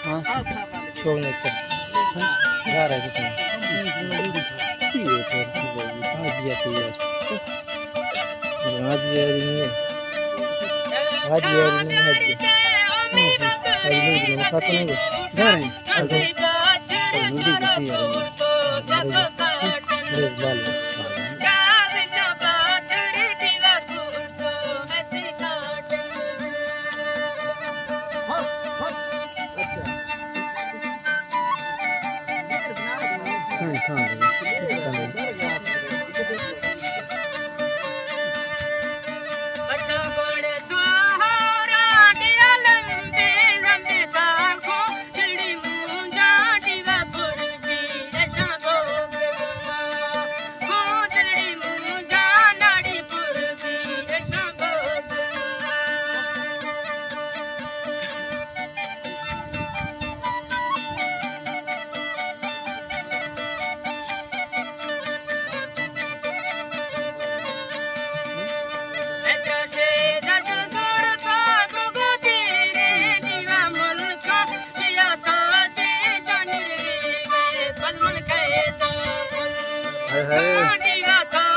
हाँ? छोड़ने का। जा रहा है कितना? ठीक है, फिर ठीक है। आज दिया तो यार। आज दिया नहीं है। आज दिया नहीं है, आज दिया। हाँ, हाँ। आज नहीं दिया, मैं खाता नहीं है। जा रहे हैं। आज नहीं दिया, तो यार। अरे, जा ले। हाय हाय।